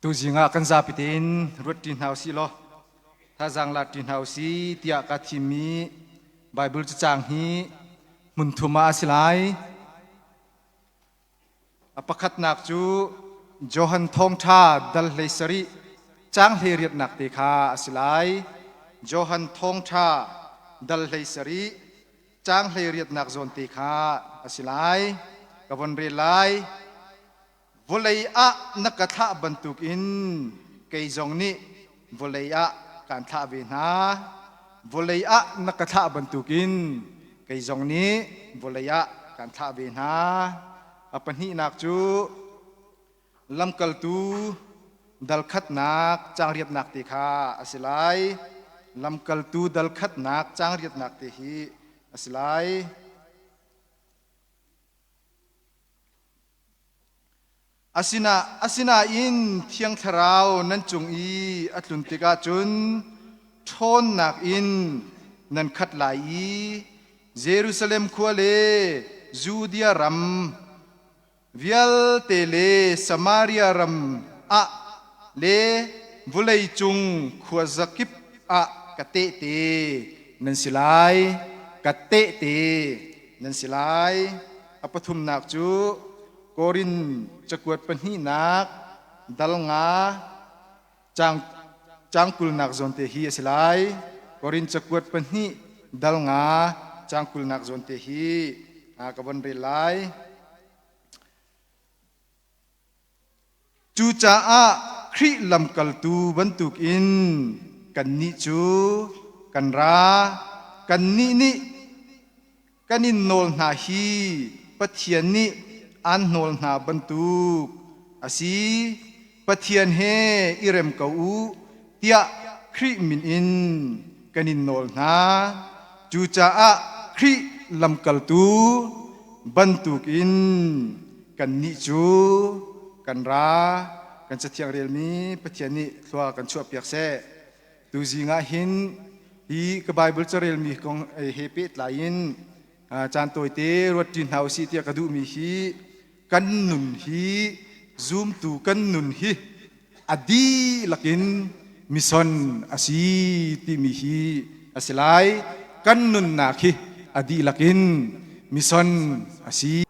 Tuzing ah kan zapi tein ruat ṭi hna usih law thazaang la ṭi hna usih tiah ka thimmi Baibal cacang hi hmun thum ah a si lai. A pakhatnak cu Johan Thawngṭha dal 17 caang 18nak te kha a si lai. Johan Thawngṭha dal 17 caang 18nak zawn te kha a si lai. Ka von rel lai. Vawlei ah na ka thlah bantukin kei zong nih vawlei ah kaan thlah ve hna. Vawlei ah na ka thlah bantukin kei zong nih vawlei ah kaan thlah ve hna. A pahnihnak cu lamkaltu dal khatnak caang riatnak te kha a si lai. Lamkaltu dal khatnak caang riatnak te hi a si lai. Asinain Thiang Thlarau nan cung i a tlun tikah cun ṭhawnnak in nan khat lai i Jerusalem khua le Judea ram vialte le Samaria ram ah le vawleicung khuazakip ah ka tehte nan si lai. Ka tehte nan si lai. A pathumnak cu Korin cakuat pahnihnak dal nga caang kulnak zawn te hi a si lai. Korin cakuat pahnih dal nga caang kulnak zawn te hi ka von rel lai. Cucaah Khrih lamkaltu bantukin kannih cu kan ra. Kannih nih kan in nawl hna hi Pathian nih aan hnawl hna bantuk a si. Pathian he i rem ko u tiah Khrih min in kan in nawl hna. Cucaah Khrih lamkaltu bantukin kannih cu kan ra. Kan Cathiang relmi Pathian nih thlua kan chuahpiak seh. Tuzing ah hin hi ka Baibal carelmi kong he pehtlai in caan tawite ruatṭi hna usih tiah ka duhmi hi kan nun hi zumtu kan nun hi a dihlak in mison a si timi hi a si lai. Kan nunnak hi a dihlak in mison a si.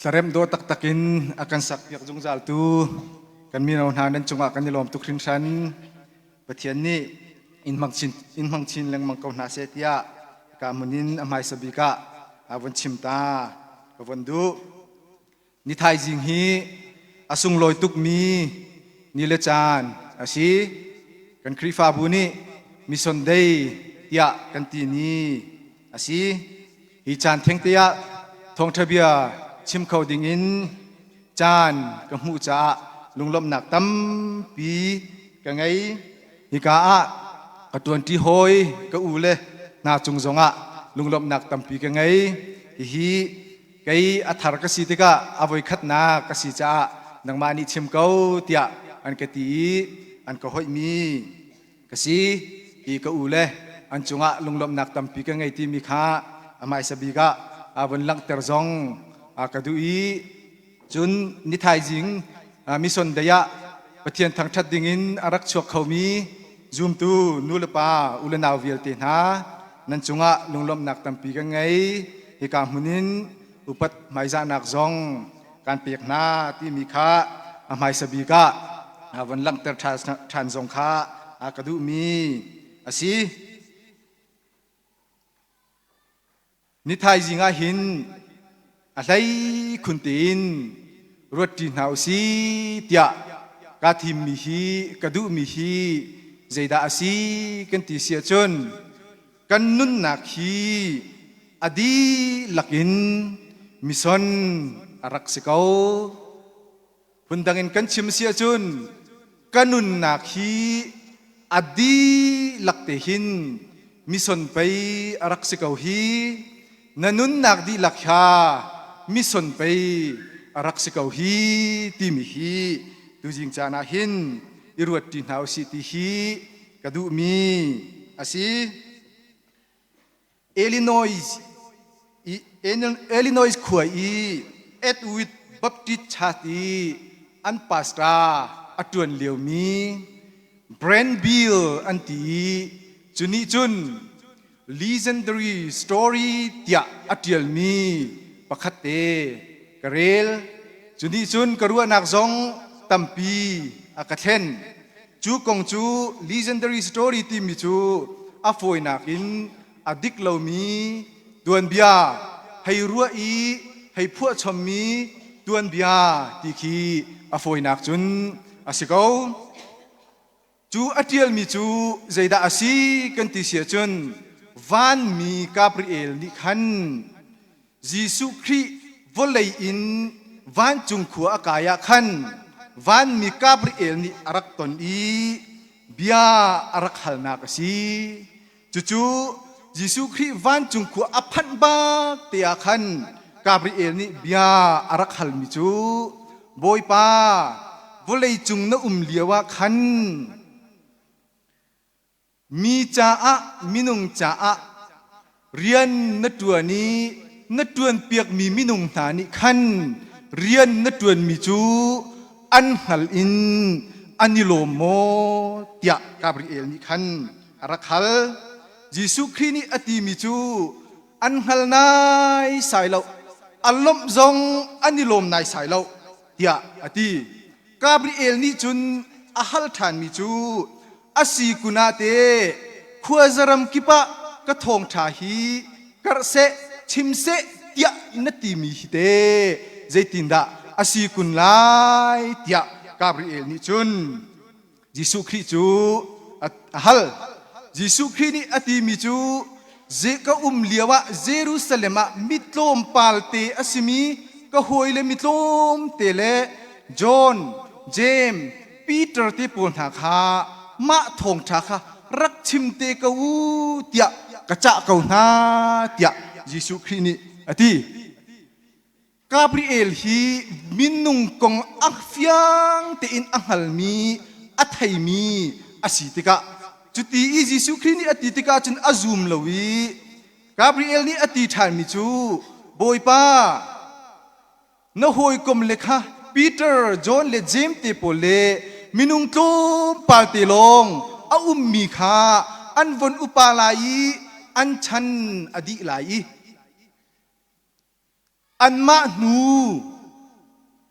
Hlaremh dawh taktak in a kan sakpiak zungzaltu kan mino hna nan cungah kan i lawm tuk hringhran. Pathian nih in hmang chin, in hmang chin lengmang ko hna seh tiah ka hmun in a hmaisa bik ah a vun chim ta ka vun duh. Ni thaizing hi a sunglawi tukmi ni le caan a si. Kan Khrihfabu nih Mission Day tiah kan ti ni a si. Hi caan thengte ah thawngṭha bia chim kho dingin caan ka hmuh caah lunglawmhnak tampi ka ngei. Hika ah ka ṭuanṭi hawi ka u le hna cung zongah lunglawmhnak tampi ka ngei. Hihi kei a thar ka si tikah a voikhatnak ka si caah nangmah nih chim ko tiah an ka ti i an ka hoihmi ka si. Hi ka u le an cungah lunglawmhnak tampi ka ngei timi kha a hmaisa bik ah a vun langhter zong a ka duh i cun ni thaizing mission day ah Pathian thangṭhat dingin a rak chuak khomi zumtu nu le pa u le nau vialte hna nan cungah lunglawmhnak tampi ka ngei. Hika hmun in upat hmaizahnak zong kan pek hna timi kha a hmaisa bik ah von langhter ṭhan zong kha a ka duhmi a si. Ni thaizing ah hin a hlei khun tein ruatṭi hna u si tiah kaa thimmi hi ka duhmi hi zeidah a si kan ti si ahcun kan nunnak hi a dihlak in mission a rak si ko. Phundang in kan chim si ahcun ka nunnak hi a dihlak te hin mission pei a rak si ko hi. Na nunnak dihlak kha mission pei a rak si ko hi timi hi tuzing caan ah hin i ruatṭi hna usih ti hi ka duhmi a si. Illinois i Illinois khua i Edward Baptist Church i an pastor a ṭuan liomi Brand Bill an ti i cu nih cun legendary story tiah a ṭialmi pakhat te ka rel. Cu nih cun ka ruahnak zong tampi a ka thlen. Cu kong cu legendary story timi cu a fawinak in a dik lomi tuanbia hei ruah i hei phuahchommi tuanbia ti khi a fawinak cun a si ko. Cu a ṭialmi cu zeidah a si kan ti si ahcun vanmi Gabriel nih khan Jesuh Khrih vawlei in vancung khua a kai ah khan vanmi Gabriel nih a rak ton i bia a rak halnak a si. Cucu Jesuh Khrih vancung khua a phanh bak te ah khan Gabriel nih bia a rak halmi cu Bawipa, vawleicung na um lio ah khan mi caah minung caah rian na ṭuan i na ṭuanpiakmi minung hna nih khan rian na ṭuanmi cu an hngal in an i lawm maw tiah Gabriel nih khan a rak hal. Jesuh Khrih nih a timi cu an hngal naisai lo, a lawmh zong an i lawm naisai lo tiah a ti. Gabriel nih cun a hal ṭhanmi cu a si kun ah te khuazaram kip ah ka thawngṭha hi karh seh, chim seh tiah na timi hi te zeitindah a si kun lai tiah Gabriel nih cun Jesuh Khrih cu a hal. Jesuh Khrih nih a timi cu ka um lioah Jerusalem ah mi tlawmpal te a simi ka hawile mi tlawmte le John, James, Peter te pawl hna kha mah thawngṭha kha rak chim te ko u tiah ka cah ko hna tiah Jesuh Khrih nih a ti. Gabriel hi minung kong a fiang tein a hngalmi, a theimi a si tikah cuti i Jesuh Khrih nih a ti tikah cun a zum lo i Gabriel nih a ti ṭhanmi cu Bawipa na hawikom le kha Peter, John le James te pawl le minung tlawmpal te lawng a ummi kha an von upa lai i an chan a dih lai i Anmah hnu.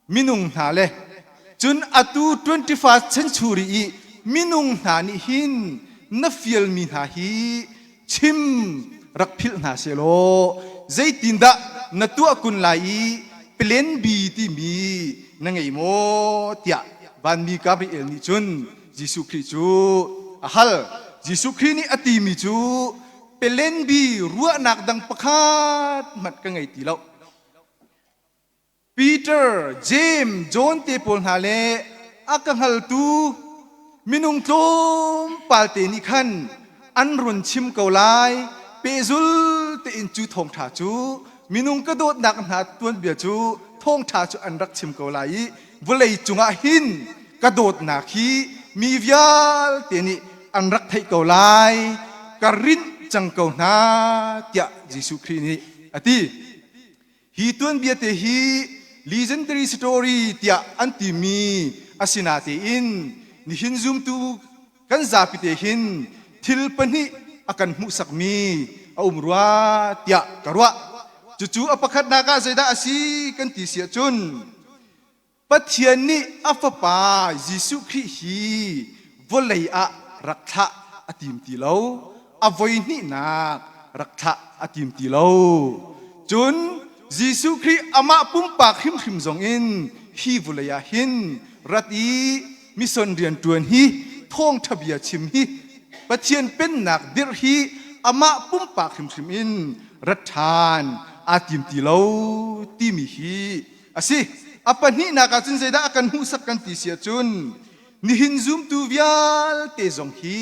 Minung hna le cun atu 21st century i minung hna nih hin na fialmi hna hi chim rak philh hna sehlaw zeitindah na tuah kun lai i plan B timi na ngei maw tiah vanmi Gabriel nih cun Jesuh Khrih cu a hal. Jesuh Khrih nih a timi cu plan B ruahnak dang pakhat hmanh ka ngei ti lo. Peter, Jeim, John te pawl hna le a ka hngaltu minung tlawmpal te nih khan an run chim ko lai. Pehzul tein cu thawngṭha cu minung ka dawtnak hna tuanbia cu thawngṭha cu an rak chim ko lai i vawlei cungah hin ka dawtnak hi mi vialte nih an rak theih ko lai. Ka rinh cang ko hna tiah Jesuh Khrih nih a ti. Hi tuanbia te hi legendary story tiah an timi asinatein nihin zumtu kan zapi te hin thil pahnih a kan hmuhsakmi a um rua tiah ka ruah. Cucu a pakhatnak ah zeidah a si kan ti si ahcun Pathian nih a Fapa Jesuh Khrih hi vawlei ah rak thlah a tim ti lo. A voihnihnak rak thlah a tim ti lo. Cun Jesuh Khrih amah pumpak hrimhrim zongin hi vawlei ah hin rat i mission rian ṭuan hi thawngṭha bia chim hi Pathian pennak dirh hi amah pumpak hrimhrim in rat ṭhan aa tim ti lo timi hi A si. A pahnihnak ah cun zeidah a kan hmuhsak kan ti si ahcun nihin zumtu vialte zong hi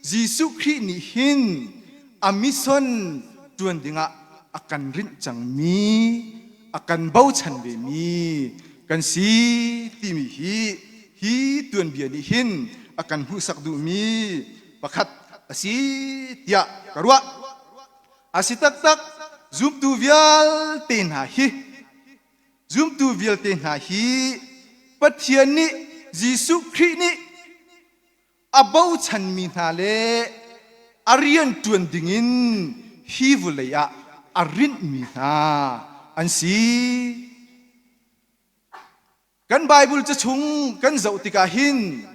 Jesuh Khrih nih hin a mission ṭuan dingah a kan rinh cangmi, a kan bochan vemi kan si timi hi hi tuanbia nih hin a kan hmuhsak duhmi pakhat a si tiah ka ruah. A si taktak, zumtu vialte hna hi zumtu vialte hna hi Pathian nih Jesuh Khrih nih a bochanmi hna le a rian ṭuan dingin hi vawlei ah a rinhmi hna an si. Kan Bible ca chung kan zoh tikah hin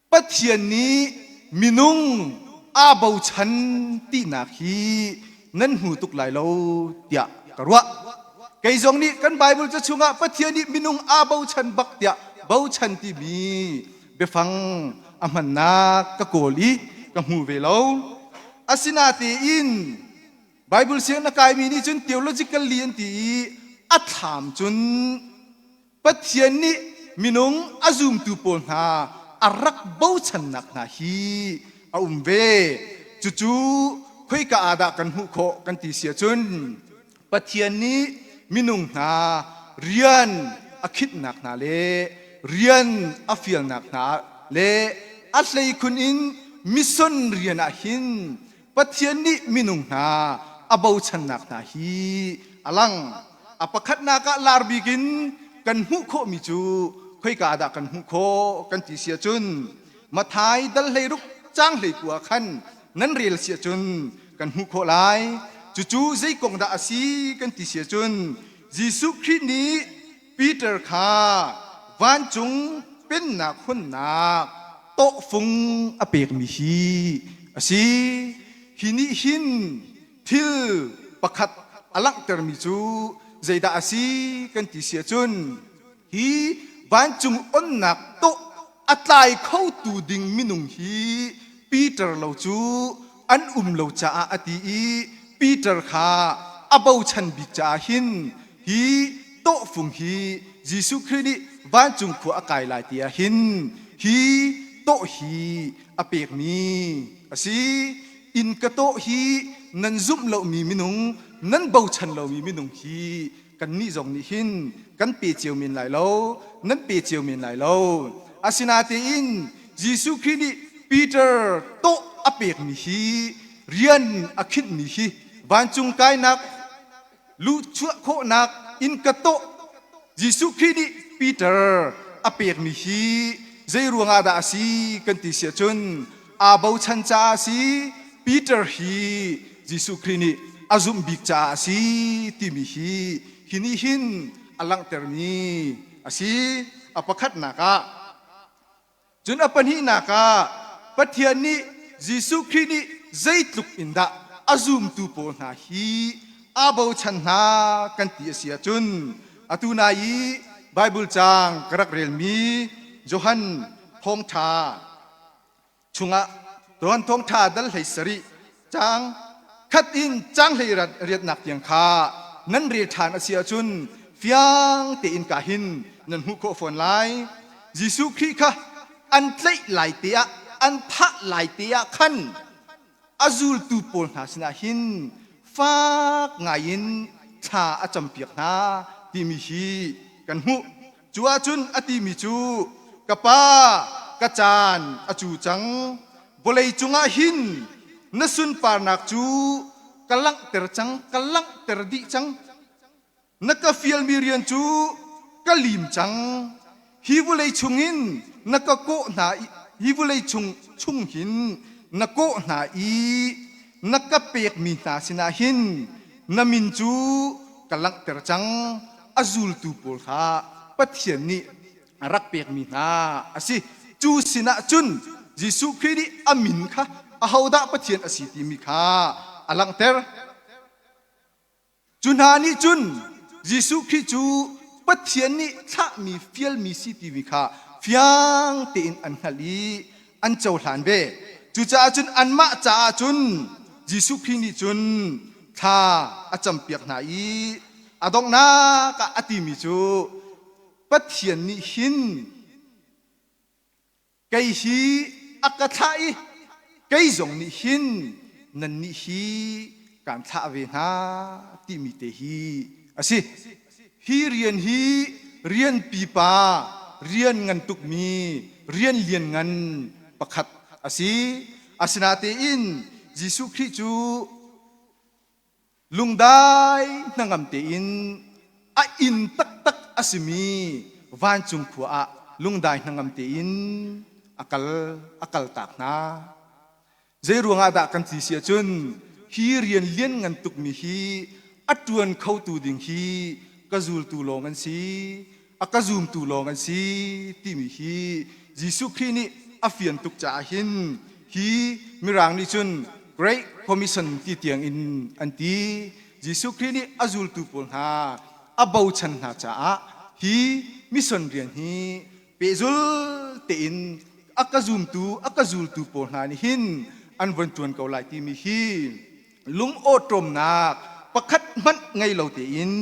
Pathian nih minung aa bochan tinak hi nan hmu tuk lai lo tiah ka ruah. Kei zong nih kan Bible ca chungah Pathian nih minung aa bochan bak tiah bochan timi biafang a hmannak ka kawl i ka hmu ve lo. Asinatein Bible sianginn a kaimi nih cun theologically an ti i a thlam cun Pathian nih minung a zumtu pawl hna a rak bochannak hna hi a um ve. Cucu khoika ah dah kan hmuh khawh kan ti si ahcun Pathian nih minung hna rian a khinhnak hna le rian a fialnak hna le a hleikhun in mission rian ah hin Pathian nih minung hna a bochannak hna hi a lang. A pakhatnak ah lar bik in kan hmuh khawhmi cu khoika dah kan hmuh khawh kan ti si ahcun Mathai dal 16 caang 19 khan nan rel si ahcun kan hmuh khawh lai. Cucu zei kong dah a si kan ti si ahcun Jesuh Khrih nih Peter kha vancung pennak hunnak tawhfung a pekmi hi a si. Hi nih hin thil pakhat a langhtermi cu zeidah a si kan ti si ahcun hi vancung onnak tawh a tlai khotu ding minung hi Peter lo cu an um lo caah a ti i Peter kha a bochan bik caah hin hi tawhfung hi Jesuh Khrih nih vancung khua a kai lai ti ah hin hi tawh hi a pekmi a si. Inn ka tawh hi nan zumh lomi minung, nan bochan lomi minung hi kannih zong nih hin kan pe cio men lai lo, nan pe cio men lai lo. Asinatein Jesuh Khrih nih Peter tawh a pekmi hi rian a khinhmi hi vancung kainak luhchuah khawhnak inn ka tawh Jesuh Khrih nih Peter a pekmi hi zei ruangah dah a si kan ti si ahcun aa bochan caah a si. Peter hi Jesuh Khrih nih a zumh bik caah a si timi hi hi nih hin a langhtermi a si. A pakhatnak ah. Cun a pahnihnak ah Pathian nih Jesuh Khrih nih zeitluk in dah a zumtu pawl hna hi aa bochan hna kan ti a si ahcun atu nai i Baibal caang ka rak relmi Johan thawngṭha chungah Tuan thawngṭha dal 17 caang khat in caang hlei riatnak tiang kha nan rel ṭhan a si ahcun fiang tein ka hin nan hmuh khawh fawn lai. Jesuh Khrih kha an tlaih lai te ah an thah lai te ah khan a zultu pawl hna sinah hin fak ngaiin thla a campiak hna timi hi kan hmuh. Cu ahcun a timi cu ka pa ka caan a cu cang vawlei cungah hin na sunparnak cu ka langhter cang ka langhter dih cang na ka fialmi rian cu ka lim cang hi vawlei chungin na ka kawh hna i hi vawlei chung chung hin na kawh hna i na ka pekmi hna sinah hin na min cu ka langhter cang a zultu pawl kha Pathian nih a rak pekmi hna a si. Cu sinah cun Jesuh Khrih nih a min kha ahodah Pathian a si timi kha a langhter. Cu hna nih cun Jesuh Khrih cu Pathian nih thlahmi fialmi si timi kha fiang tein an hngalh i an cohlan ve. Cucaah cun anmah caah cun Jesuh Khrih nih cun thla a campiak hna i a donghnak ah a timi cu Pathian nih hin kei hi a ka thlah i kei zong nih hin nannih hi kaan thlah ve hna timi te hi a si. Hi rian hi rian pipa, rian ngan tukmi, rian lianngan pakhat a si. Asinatein Jesuh Khrih cu lungdai hnangam tein a inn taktak a simi vancung khua ah lungdai hnangam tein a kal a kaltak hna. Zei ruangah dah kan ti si ahcun hi rian lianngan tukmi hi a ṭuan khotu ding hi ka zultu lawng an si, a ka zumtu lawng an si timi hi Jesuh Khrih nih a fian tuk caah hin hi Mirang nih cun Great Commission ti tiang in an ti. Jesuh Khrih nih a zultu pawl hna a bochan hna caah hi mission rian hi pehzul tein a ka zumtu a ka zultu pawl hna nih hin an von ṭuan ko lai timi hi lungawṭawmnak pakhat hmanh ngei lo tein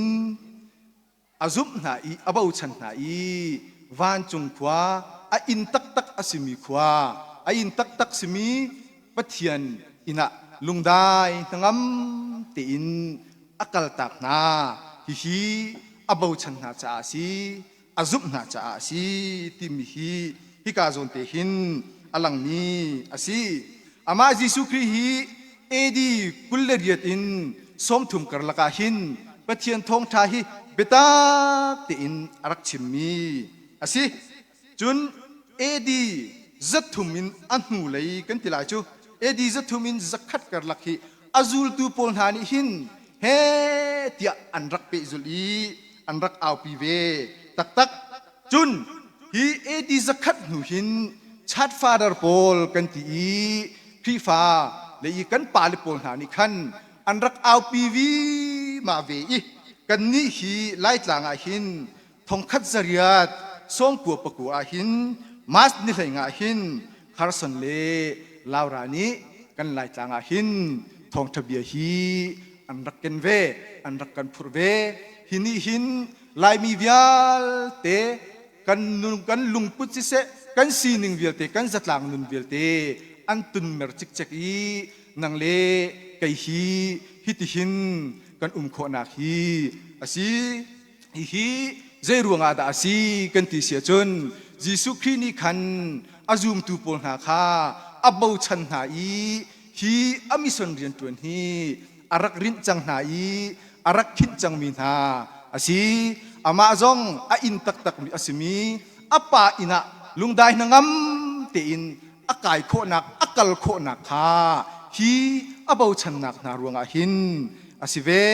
a zumh hna i a bochan hna i vancung khua a inn taktak a simi khua a inn taktak simi Pathian inn ah lungdai hnangam tein a kaltak hna. Hihi a bochan hna caah a si. A zumh hna caah a si timi hi hika zawn te hin a langmi a si. Amah Jesuh Khrih hi AD 28 in 30 karlak ah hin Pathian thawngṭha hi biatak tein a rak chimmi a si. Cun AD 300 in a hnulei kan ti lai cu AD 300 in 100 karlak hi a zultu pawl hna nih hin he tiah an rak pehzulh i an rak aupi ve taktak. Cun hi AD 100 hnu hin Church Father pawl kan ti i Khrihfa le i kan pale pawl hna nih khan an rak aupi vima ve i kannih hi Laitlang ah hin 1899 ah hin March ni 15 ah hin Carson le Laura nih kan Laitlang ah hin thawngṭha bia hi an rak ken ve, an rak kan phurh ve. Hi nih hin Laimi vialte kan nun kan lungput siseh, kan sining vialte, kan zatlang nun vialte an tunmer cikcek i nang le kei hi hitihin kan um khawhnak hi a si. Hihi zei ruangah dah a si kan ti si ahcun Jesuh Khrih nih khan a zumtu pawl hna kha a bochan hna i hi a mission rianṭuan hi a rak rinh cang hna i a rak khinh cangmi hna a si. Amah zong a inn taktakmi a simi a pa inn ah lungdai hnangam tein a kai khawhnak a kal khawhnak kha hi a bochannak hna ruangah hin a si ve.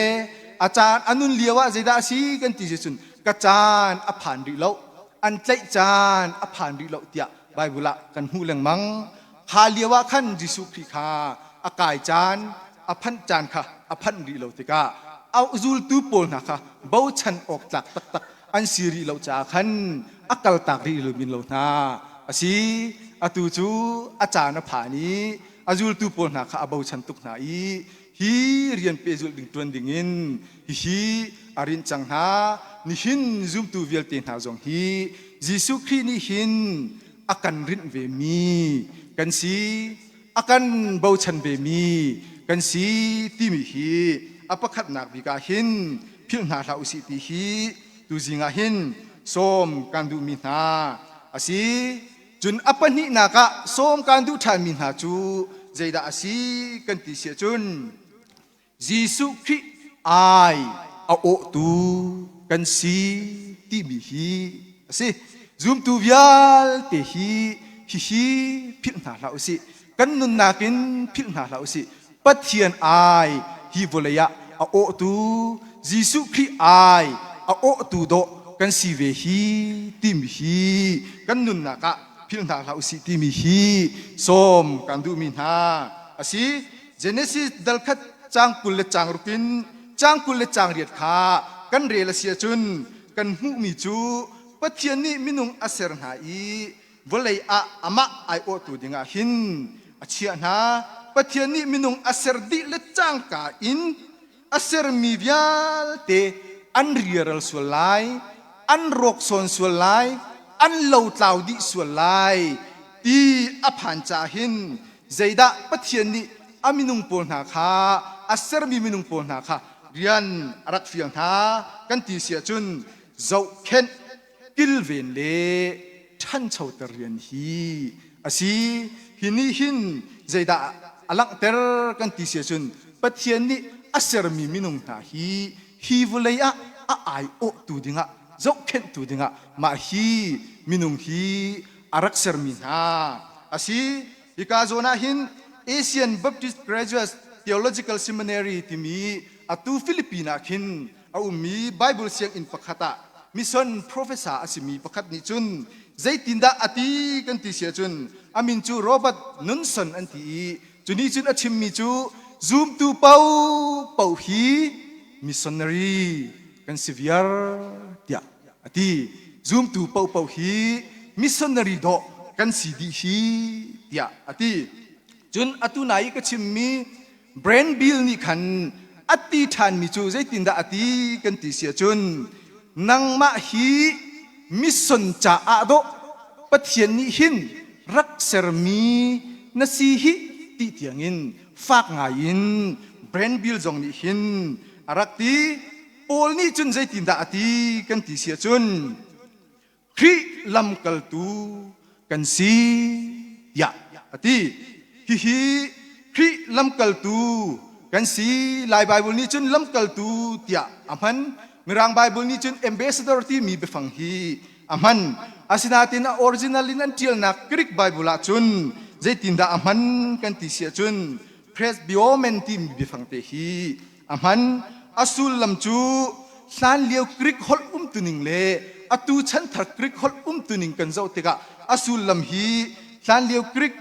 A caan a nun lio ah zeidah a si kan ti si cun. Ka caan a phan rih lo, an tlaih caan a phan rih lo tiah Baibal ah kan hmuh lengmang. Kha lio ah khan Jesuh Khrih kha a kai caan, a phanh caan kha a phanh rih lo tikah a zultu pawl hna kha bochan awk tlak taktak an si rih lo caah khan a kaltak rih lo min lo hna a si. Atu cu a caan a phan i a zultu pawl hna kha a bochan tuk hna i hi rian pehzulh ding ṭuan dingin hihi a rinh cang hna. Nihin zumtu vialte hna zong hi Jesuh Khrih nih hin a kan rinh vemi kan si, a kan bochan vemi kan si timi hi a pakhatnak bik ah hin philh hna hlah usih ti hi tuzing ah hin sawm kan duhmi hna a si. Cun a pahnihnak ah sawm kan duh ṭhanmi hna cu zeidah a si kan ti si ahcun Jesuh Khrih ai a awhtu kan si timi hi a si. Zumtu vialte hi hihi philh hna hlah usih. Kan nunnak in philh hna hlah usih. Pathian ai hi vawlei ah a awhtu Jesuh Khrih ai a awhtu dawh kan si ve hi timi hi kan nunnak ah philh hna hlah usih timi hi sawm kan duhmi hna a si. Genesis dal khat caang 20 le caang ruk in caang 20 le caang riat kha kan rel a si ahcun kan hmuhmi cu Pathian nih minung a ser hna i vawlei ah amah aiawhtu dingah hin a chiah hna. Pathian nih minung a ser dih le cangka in a sermi vialte an riaral sual lai, an rawk sawn sual lai, an lotlau dih sual lai ti a phan caah hin zeidah Pathian nih a minung pawl hna kha a sermi minung pawl hna kha rian a rak fial hna kan ti si ahcun zohkhenh kilven le ṭhanchoter rian hi a si. Hi nih hin zeidah a langhter kan ti si ahcun Pathian nih a sermi minung hna hi hi vawlei ah a aiawhtu dingah zohkhenhtu dingah mah hi minung hi a rak sermi hna a si. Hika zawn ah hin Asian Baptist Graduate Theological Seminary timi atu Philippines ah khin a ummi Bible sianginn pakhat ah mission professor a simi pakhat nih cun zeitindah a ti kan ti si ahcun a min cu Robert Nunson an ti i cu nih cun a chimmi cu zumtu paohpaoh hi missionary kan si viar tiah a ti. Zumtu paohpaoh hi missionary dawh kan si dih hi tiah a ti. Cun atu nai i ka chimmi Brand Bill nih khan a ti ṭhanmi cu zeitindah a ti kan ti si ahcun nangmah hi mission caah dawh Pathian nih hin rak sermi na si hi ti tiangin fak ngaiin Brand Bill zong nih hin a rak ti. Paul nih cun zeitindah a ti kan ti si ahcun Khrih lamkaltu kan si tiah a ti. Hihi Khrih lamkaltu kan si. Lai Baibal nih cun lamkaltu tiah a hman. Mirang Baibal nih cun ambassador timi biafang hi a hman. Asinain a original in an ṭialnak Greek Bible ah cun zeitindah a hman kan ti si ahcun presbyomen timi biafang te hi a hman. A sullam cu hlanlio Greek holh umtuning le atu chanthar Greek holh umtuning kan zoh tikah a sullam hi hlanlio Greek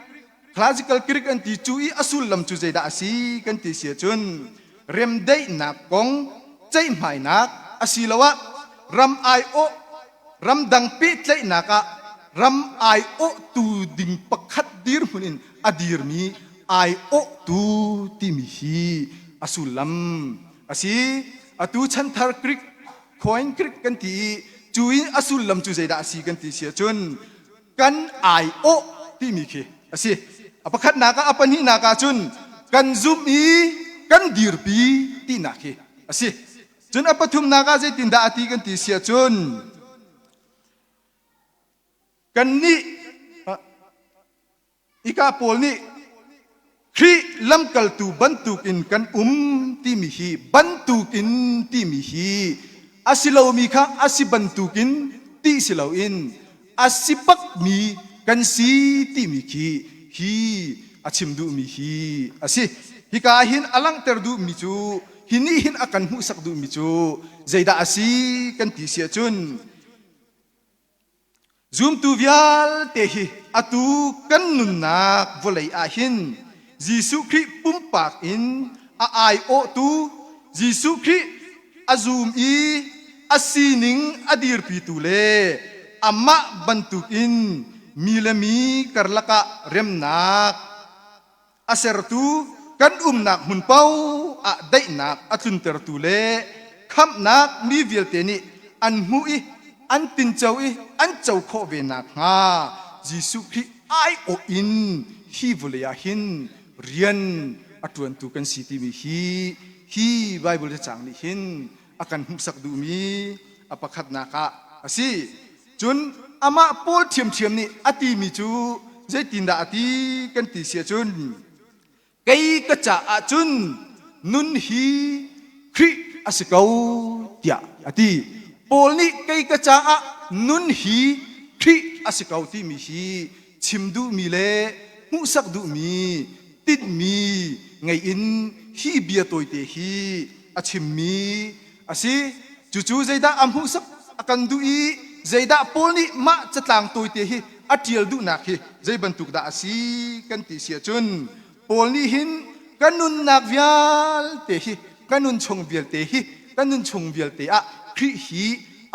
classical Greek an ti cu i a sullam cu zeidah a si kan ti si ahcun remdaihnak kong ceihmainak asiloah ram aiawh ramdang pehtlaihnak ah ram aiawhtu ding pakhat dirhmun in a dirmi aiawhtu timi hi a sullam a si. Atu chanthar Greek coin Greek kan ti i cu in a sullam cu zeidah a si kan ti si ahcun kan aiawh timi khi a si. A pakhatnak ah a pahnihnak ah cun kan zumh i kan dirpi tinak khi a si. Cun a pathumnak ah zeitindah a ti kan ti si ahcun kannih hika pawl nih Khrih lamkaltu bantukin kan um timi hi bantukin timi hi a si lomi kha a si bantukin ti si loin a si bakmi kan si timi khi hi a chim duhmi hi a si. Hika ah hin a langhter duhmi cu. Hi nih hin a kan hmuhsak duhmi cu zeidah a si kan ti si ahcun Zumtu vialte hi atu kan nunnak vawlei ah hin Jesuh Khrih pumpak in a aiawhtu Jesuh Khrih a zum i a sining a dirpitu le amah bantukin mi le mi karlak ah remnak a sertu kan umnak hmun paoh ah daihnak a tluntertu le khamhnak mi vialte nih an hmuh i an tinco i an co khawh ve nakhnga Jesuh Khrih aiawh in hi vawlei ah hin rian a ṭuantu kan si timi hi hi Baibal cacang nih hin a kan hmuhsak duhmi a pakhatnak ah a si. Cun amah Paul ṭhiamṭhiam nih a timi cu zeitindah a ti kan ti si ahcun kei ka caah cun nun hi Khrih a si ko tiah a ti. Paul nih kei ka caah nun hi Khrih a si ko timi hi chim duhmi le hmuhsak duhmi tinhmi ngei in hi bia tawite hi a chimmi a si. Cucu zeidah a hmuhsak a kan duh i zeidah Paul nih mah catlang tawite hi a ṭial duhnak hi zei bantuk dah a si kan ti si ahcun Paul nih hin ka nunnak vialte hi ka nun chung vialte hi ka nun chung vialte ah Khrih hi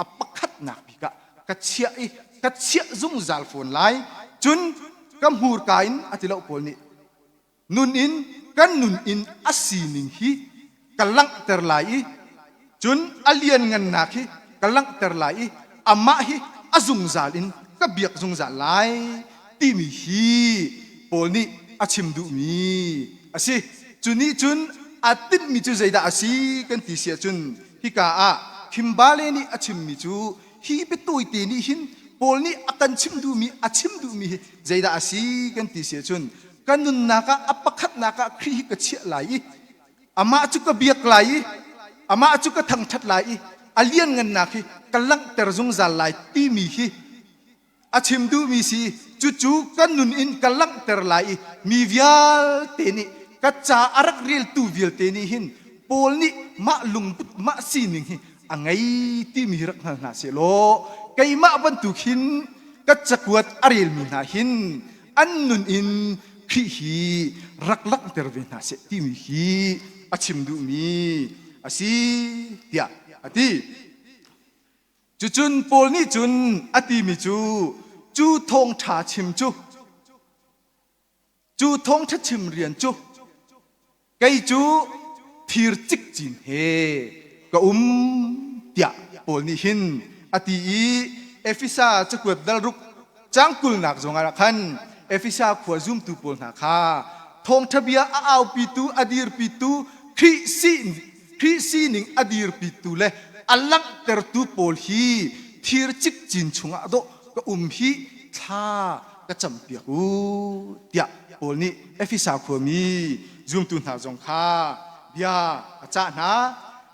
a pakhatnak bik ah ka chiah i ka chiah zungzal fawn lai. Cun ka hmurka in a ti lo Paul nih nun in kan nun in a sining hi ka langhter lai i cun a lianngannak hi ka langhter lai i amah hi a zungzal in ka biak zungzal lai timi hi Paul nih a chim duhmi a si. Cu nih cun a tinhmi cu zeidah a si kan ti si ahcun hika ah Kimbale nih a chimmi cu hi biatawite nih hin Paul nih a kan chim duhmi a chim duhmi hi zeidah a si kan ti si ahcun ka nunnak ah a pakhatnak ah Khrih hi ka chiah lai i amah cu ka biak lai i amah cu ka thangṭhat lai i a lianngannak hi ka langhter zungzal lai timi hi a chim duhmi si. Cucu ka nun in ka langhter lai i mi vialte nih ka ca a rak reltu vialte nih hin Paul nih mah lungput mah sining hi a ngei timi hi rak hngal hna sehlaw keimah bantuk hin ka cakuat a relmi hna hin an nun in Khrih hi rak langhter ve hna seh timi hi a chim duhmi a si tiah a ti. Cucun Paul nih cun a timi cu cu thawngṭha chim cu cu thawngṭha chim rian cu kei cu thir cikcin he ka um tiah Paul nih hin a ti i Efesa cakuat dal ruk caang kulnak zongah khan Efesa khua zumtu pawl hna kha thawngṭha bia a aupitu a dirpitu Khrih Khrih sining a dirpitu le a langhtertu pawl hi thir cikcin chungah dawh ka um hi thla ka campiak u tiah Paul nih Efesa khuami zumtu hna zong kha bia a cah hna.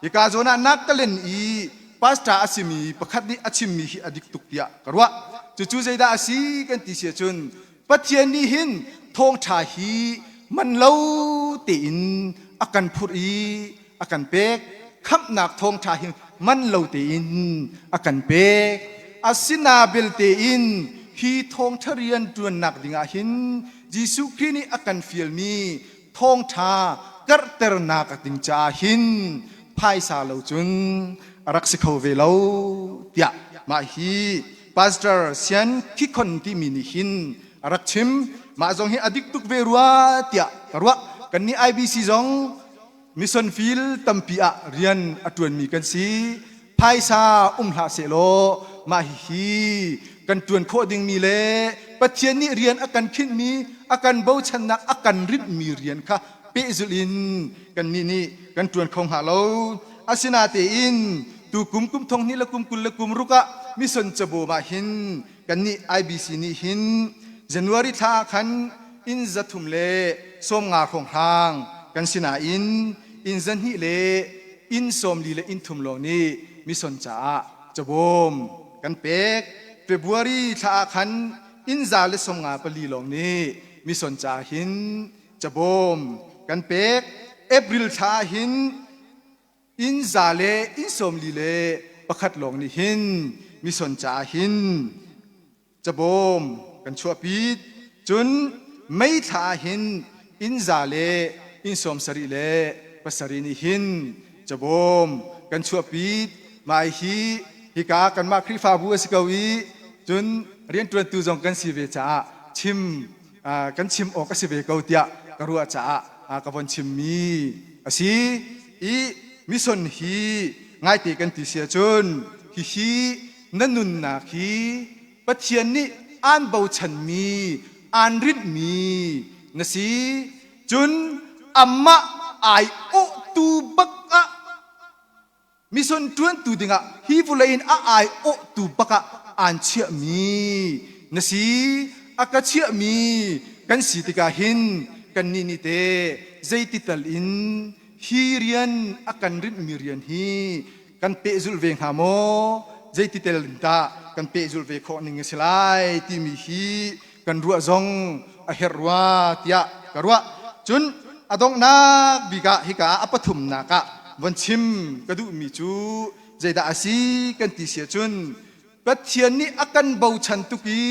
Hika zawn ah Nagtalend i pastor a simi pakhat nih a chimmi hi a dik tuk tiah ka ruah. Cucu zeidah a si kan ti si ahcun Pathian nih hin thawngṭha hi man lo tein a kan phurh i a kan pek. Khamhnak thawngṭha hi man lo tein a kan pek. Asina belte in hi thawngṭha rian ṭuannak dingah hin Jesuh Khrih nih a kan fialmi thawngṭha karhternak ding caah hin phaisa lo cun a rak si kho ve lo tiah mah hi Pastor Sian Khikhon timi nih hin a rak chim. Mah zong hi a dik tuk ve rua tiah ka ruah. Kannih IBC zong mission field tampi ah rian a ṭuanmi kan si. Phaisa um hlah sehlaw mah hihi kan ṭuan khawh dingmi le Pathian nih rian a kan khinhmi, a kan bochannak, a kan rinhmi rian kha pehzulh in kannih nih kan ṭuan kho hnga lo. Asinatein tu kum kum thong hnih le kum 20 le kum ruk ah mission cabawm ah hin kannih IBC nih hin January thla ah khan inn 350 hrawnghrang kan si nain inn 200 le inn 40 le inn thum lawng nih mission caah cabawm kan pek. February thla ah khan inn 154 lawng nih mission caah hin cabawm kan pek. April thla ah hin Inn za le inn 41 lawng nih hin mission caah hin cabawm kan chuahpi. Cun May thla ah hin inn za le inn 77 nih hin cabawm kan chuahpi. Mah hi hika kanmah Khrihfabu a si ko i cun rianṭuantu zong kan si ve caah chim kan chim awk a si ve ko tiah ka ruah caah ka von chimmi a si. I mission hi ngaite kan ti si ahcun hihi na nunnak hi Pathian nih aan bochanmi aan rinhmi na si. Cun amah aiawhtu bak ah mission ṭuantu dingah hi vawlei in a aiawhtu bak ah aan chiahmi na si. A ka chiahmi kan si tikah hin kannih nih teh zeiti tal in hi rian a kan rinhmi rian hi kan pehzulh ve hnga maw, zeiti tel in dah kan pehzulh ve khawh ning a si lai timi hi kan ruah zong a herh rua tiah ka ruah. Cun a donghnak bik ah hika ah a pathumnak ah von chim ka duhmi cu zeidah a si kan ti si ahcun Pathian nih a kan bochan tuk i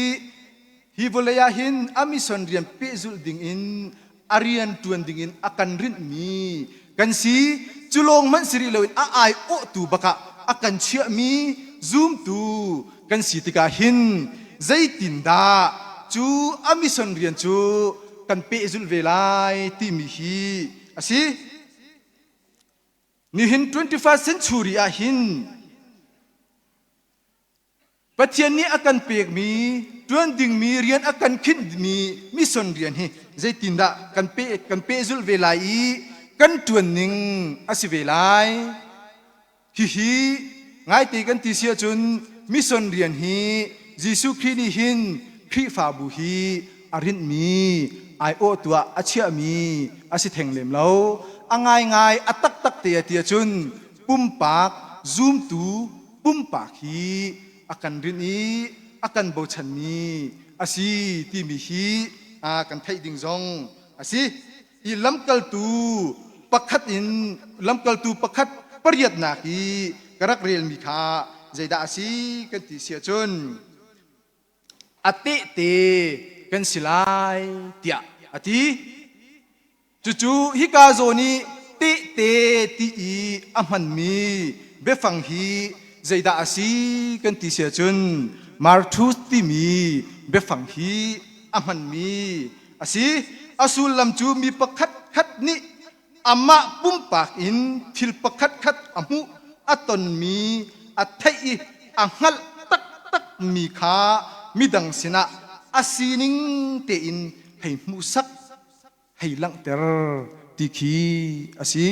hi vawlei ah hin a mission rian pehzulh ding in a rian ṭuan ding in a kan rinhmi kan si. Cu lawng hmanh si rih loin a aiawhtu bakah a kan chiahmi zumtu kan si tikah hin zeitindah cu a mission rian cu kan pehzulh ve lai timi hi a si. Nihin 21st century ah hin Pathian nih a kan pekmi ṭuan dingmi rian a kan khinhmi mission rian hi zeitindah kan pe kan pehzulh ve lai i kan ṭuan ning a si ve lai. Hihi ngaite kan ti si ahcun mission rian hi Jesuh Khrih nih hin Khrihfabu hi a rinhmi aiawhtu ah a chiahmi a si theng lem lo. A ngaingai a taktak te a ti ahcun pumpak zumtu pumpak hi a kan rinh i a kan bochanmi a si timi hi kan theih ding zong a si. I lamkaltu pakhat in lamkaltu pakhat pariatnak i ka rak relmi kha zeidah a si kan ti si ahcun a tehte kan si lai tiah a ti. Cucu hika zawn i tehte ti i a hmanmi biafang hi zeidah a si kan ti si ahcun martus timi biafang hi a hmanmi a si. A sullam cu mi pakhat khat nih amah pumpak in thil pakhat khat a hmuh, a tonmi, a theih i a hngalh taktakmi kha midang sinah a sining tein hei hmuhsak hei langhter ti khi a si.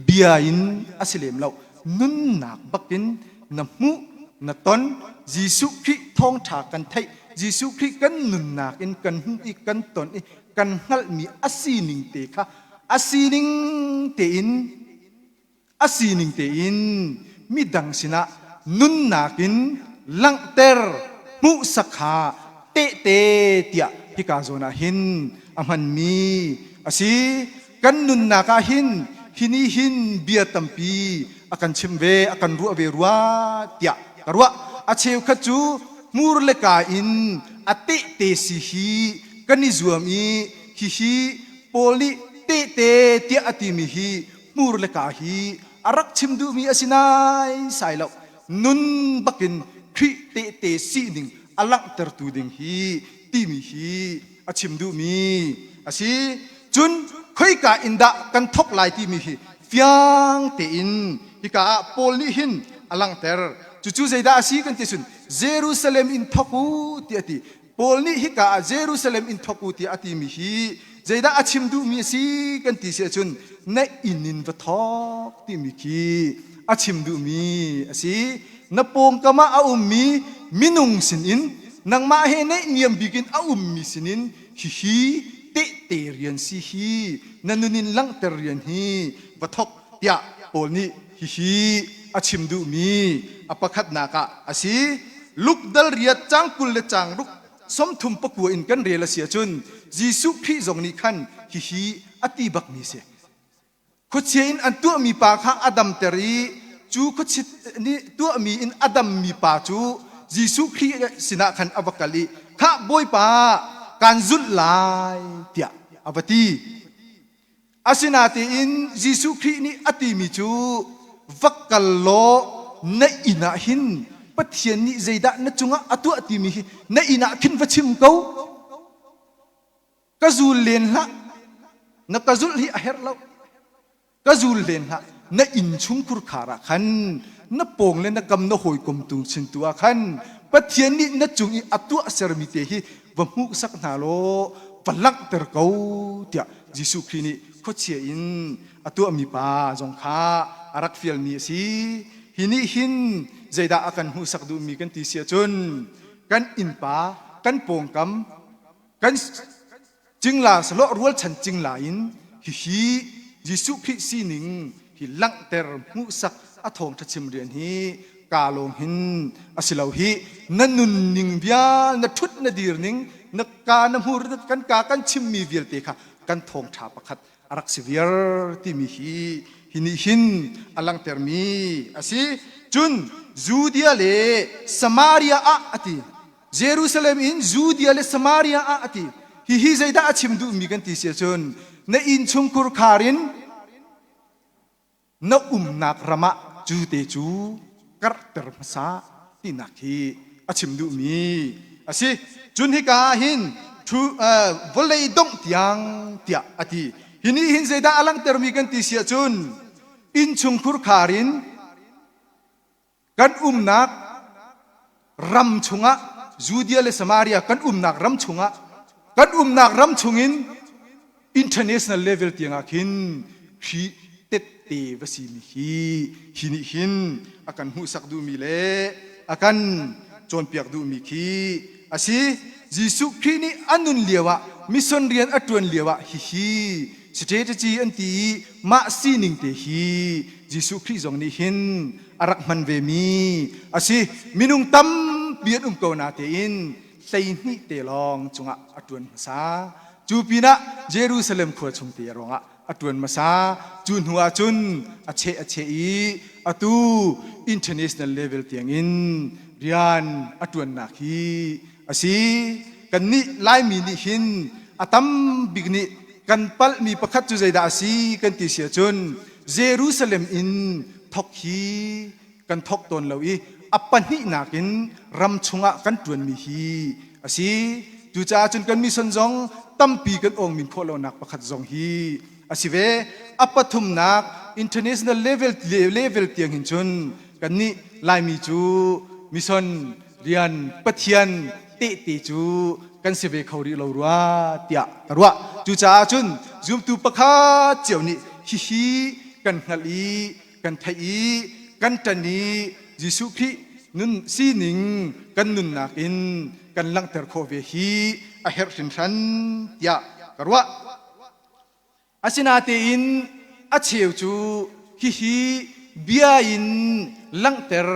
Bia in a si lem lo, nunnak bakin na hmuh na ton. Jesuh Khrih thawngṭha kan theih, Jesuh Khrih kan nunnak in kan hmuh i kan ton i kan hngalhmi a sining te kha a sining tein a sining tein midang sinah nunnak in langhter hmuhsak kha tehte tiah hika zawn ah hin a hmanmi a si. Kan nunnak ah hin hi nih hin bia tampi a kan chimh ve, a kan ruah ve rua tiah ka ruah. A cheukhat cu hmur le ka in a tehte si hi kan i zuam i hihi Paul nih tehte tiah a timi hi hmur le ka hi a rak chim duhmi a si naisai lo. Nun bakin Khrih tehte sining a langhtertu ding hi timi hi a chim duhmi a si. Cun khoika in dah kan thok lai timi hi fiang tein hika ah Paul nih hin a langhter. Cucu zeidah a si kan ti cun Jerusalem in thok u tiah a ti. Paul nih hika ah Jerusalem in thok u tiah a timi hi zeidah a chim duhmi a si kan ti si ahcun na inn in va thok timi khi a chim duhmi a si. Na pawngkam ah a ummi minung sinin nangmah he naihniam bik in a ummi sinin hihi tehte rian si hi na nun in langhter rian hi va thok tiah Paul nih hihi a chim duhmi a pakhatnak ah a si. Luke dal riat cang 20 le cang ruk 39 in kan rel a si ahcun Jesuh Khrih zong nih khan hihi a ti bakmi si. Khuachia in an tuahmi pa kha a damter i cu khuachia nih tuahmi in a dammi pa cu Jesuh Khrih sinah khan a va kal i, Khah Bawipa, kaan zulh lai, tiah a va ti. Asinain Jesuh Khrih nih a timi cu va kal law na inn ah hin Pathian nih zeidah na cungah a tuah timi hi na inn ah khin va chim ko. Ka zul len hlah. Na ka zulh hi a herh lo. Ka zul len hlah. Na inn chungkhur khar ah khan na pawng le na kam na hawikom tung chin tu ah khan Pathian nih na cung i a tuah sermi te hi va hmuhsak hna law va langhter ko tiah Jesuh Khrih nih khuachia in a tuahmi pa zong kha a rak fialmi a si. Hi nih hin zeidah a kan hmuhsak duhmi kan ti si ahcun kan innpa, kan pawngkam, kan cingla sahlawh rualchan cingla in hihi Jesuh Khrih sining hi langhter hmuhsak a thawngṭha chim rian hi kaa lawng hin a si lo hi na nunning vial na ṭhut na dir ning na ka na hmur kan ka kan chimmi vialte kha kan thawngṭha pakhat a rak si viar timi hi hi nih hin a langhtermi a si. Cun Judea le Samaria ah a ti. Jerusalem in Judea le Samaria ah a ti. Hihi zeidah a chim duhmi kan ti si ahcun na innchungkhur khar in na umnak ram ah cu te cu karhter hmasa tinak hi a chim duhmi a si. Cun hika ah hin thu, uh, vawlei dongh tiang tiah a ti. Hi nih hin zeidah a langhtermi kan ti si ahcun innchungkhur khar in Kan umnak ram chungah Judea le Samaria kan umnak ram chungah kan umnak ram chungin international level tiangah khin Khrih tette va simi hi hi nih hin a kan hmuhsak duhmi le a kan cawnpiak duhmi khi a si. Jesuh Khrih nih a nun lioah mission rian a ṭuan lioah hihi strategy an ti i mah sining te hi Jesuh Khrih zong nih hin a rak hman vemi a si. Minung tampi an um ko natein 12 te lawng cungah a ṭuan hmasa. Cu pinah Jerusalem khua chung te ruangah a ṭuan hmasa. Cu hnu ah cun a cheh a cheh i atu international level tiangin rian a ṭuannak hi a si. Kannih Laimi nih hin a tam bik nih kan palhmi pakhat cu zeidah a si kan ti si ahcun Jerusalem in thok hi kan thok tawn lo i a pahnihnak in ram chungah kan ṭuanmi hi a si. Cucaah cun kan mission zong tampi kan awngmin khawh lonak pakhat zong hi a si ve. A pathumnak international level level tiang hin cun kannih Laimi cu mission rian Pathian tehte cu kan si ve kho rih lo rua tiah ka ruah. Cucaah cun zumtu pakhat cio nih hihi kan hngalh i kan theih i kan ṭan i Jesuh Khrih nun sining kan nunnak in kan langhter khawh ve hi a herh hringhran tiah ka ruah. Asinain a cheu cu hihi bia in langhter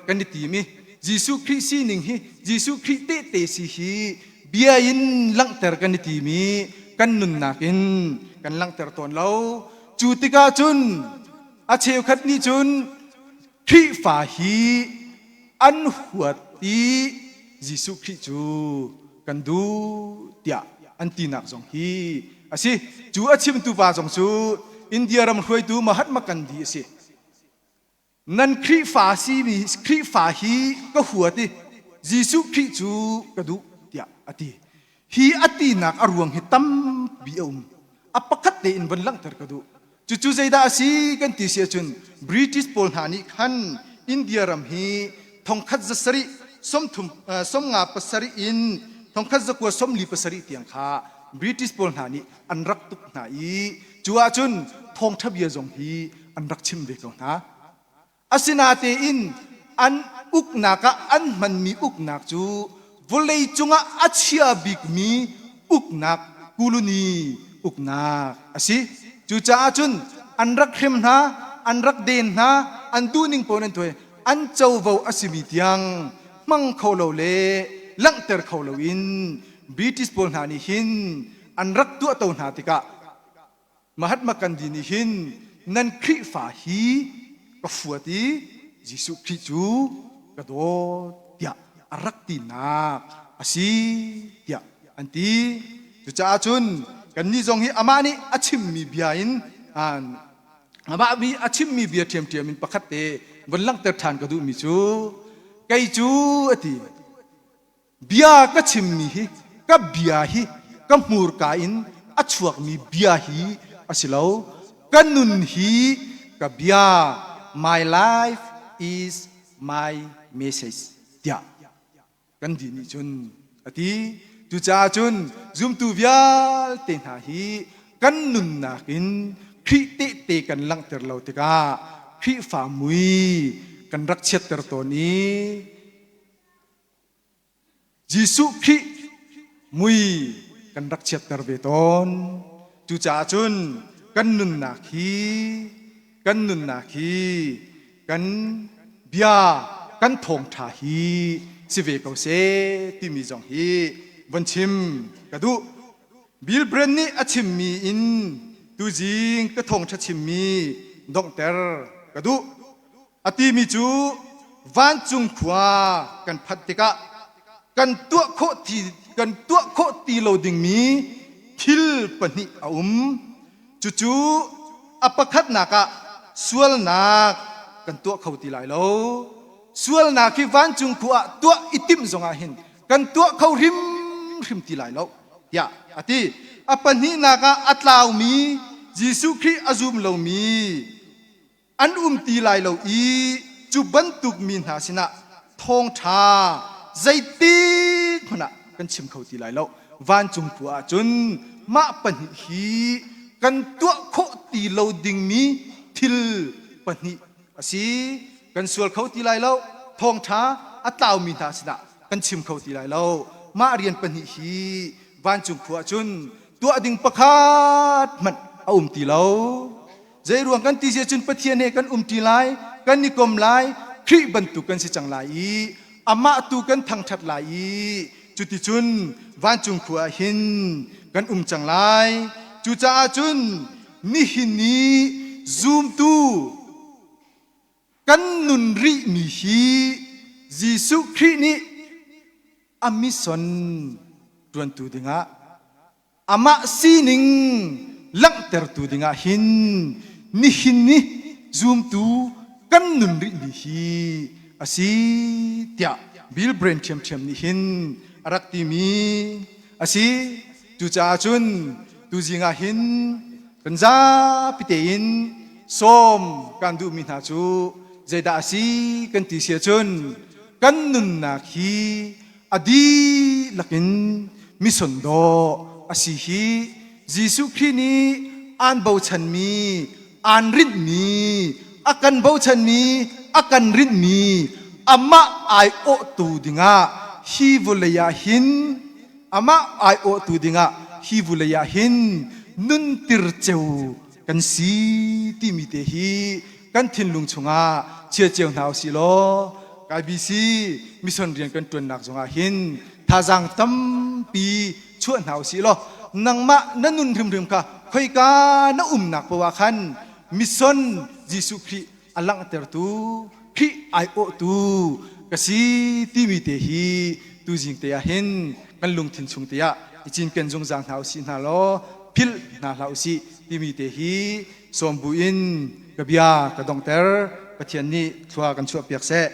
kan i tim i Jesuh Khrih sining hi Jesuh Khrih tehte si hi bia in langhter kan i tim i kan nunnak in kan langhter tawn lo. Cu tikah cun a cheukhat nih cun Khrihfa hi an huat i Jesuh Khrih cu kan duh tiah an tinak zong hi a si. Cu a chimtu pa zong cu India ram hruaitu Mahatma Gandhi a si. Nan Khrihfa simi Khrihfa hi ka huat i Jesuh Khrih cu ka duh tiah a ti. Hi a tinak a ruang hi tampi a um. A pakhat tein von langhter ka duh. Cucu zeidah a si kan ti si ahcun British pawl hna nih khan India ram hi thongkhat zasarih sawmthum sawmnga pasarih in thongkhat zakua sawmli pasarih tiang kha British pawl hna nih an rak tuk hna i cu ahcun thawngṭha bia zong hi an rak chim ve ko hna. Asinatein an uknak ah an hmanmi uknak cu vawlei cungah a chia bikmi uknak kuluni uknak a si. Cucaah cun an rak hrem hna, an rak den hna, an duhning paoh in an tuah i an covo a simi tiang hmang kho lo le langhter kho loin British pawl hna nih hin an rak tuahto hna tikah Mahatma Gandhi nih hin Nan Khrihfa hi ka fuat i Jesuh Khrih cu ka dawt tiah a rak tinak a si tiah an ti. Cucaah cun kannih zong hi amah nih a chimmi bia in amah nih a chimmi bia ṭhiamṭhiam in pakhat te von langhter ṭhan ka duhmi cu kei cu a ti bia ka chimmi hi ka bia hi ka hmurka in a chuakmi bia hi a si lo ka nun hi ka bia my life is my message tiah kan di nih cun a ti. Cucaah cun zumtu vialte hna hi kan nunnak in Khrih tehte kan langhter lo tikah Khrihfa mui kan rak chiatter tawn i Jesuh Khrih mui kan rak chiatter ve tawn. Cucaah cun kan nunnak hi kan nunnak hi kan bia kan thawngṭha hi si ve ko seh timi zong hi von chim ka duh. Bill Brand nih a chimmi in tuzing ka thawngṭha chimmi donghter ka duh. A timi cu vancung khua kan phanh tikah kan tuah khawh ti kan tuah khawh ti lo dingmi thil pahnih a um. Cucu a pakhatnak ah sualnak kan tuah kho ti lai lo. Sualnak hi vancung khua ah tuah i timh zongah hin kan tuah kho hrimhrim ti lai lo tiah a ti. A pahnihnak ah a tlaumi Jesuh Khrih a zum lomi an um ti lai lo i cu bantuk mi hna sinah thawngṭha zeitik hmanh ah kan chim kho ti lai lo. Vancung khua ah cun mah pahnih hi kan tuah khawh ti lo dingmi thil pahnih a si. Kan sual kho ti lai lo. Thawngṭha a tlaumi hna sinah kan chim kho ti lai lo. Mah rian pahnih hi vancung khua ah cun tuah ding pakhat hmanh a um ti lo. Zeiruang kan ti si cun Pathian he kan umṭi lai, kan i kom lai, Khrih bantuk kan si cang lai i amah tu kan thangṭhat lai i cuticun vancung khua ah hin kan um cang lai. Cucaah cun nihin ni zumtu kan nun rihmi hi Jesuh Khrih nih a mission ṭuantu dingah amah sining langhtertu dingah hin nihin ni zumtu kan nun rihmi hi a si tiah Bill Brain ṭhiamṭhiam nih hin a rak timi a si. Cucaah cun tuzing ah hin kan zapi tein sawm kan duhmi hna cu zeidah a si kan ti si ahcun kan nunnak hi a dihlak in mison dawh a si hi Jesuh Khrih nih aan bochanmi, aan rinhmi, a kan bochanmi, a kan rinhmi amah aiawhtu dingah hi vawlei ah hin amah aiawhtu dingah hi vawlei ah hin nuntir ceu kan si timi te hi kan thinlung chungah chia cio hna usih law IBC mission rian kan ṭuannak zongah hin thazaang tampi chuah hna usih law nangmah na nun hrimhrim kha khoika na umnak poah ah khan mission Jesuh Khrih a langhtertu Khrih aiawhtu ka si timi te hi tuzing te ah hin kan lungthin chung te ah i cinken zungzal hna usih hna law philh hna hlah usih timi te hi sawm buin ka bia ka donghter. Pathian nih thlua kan chuahpiak seh.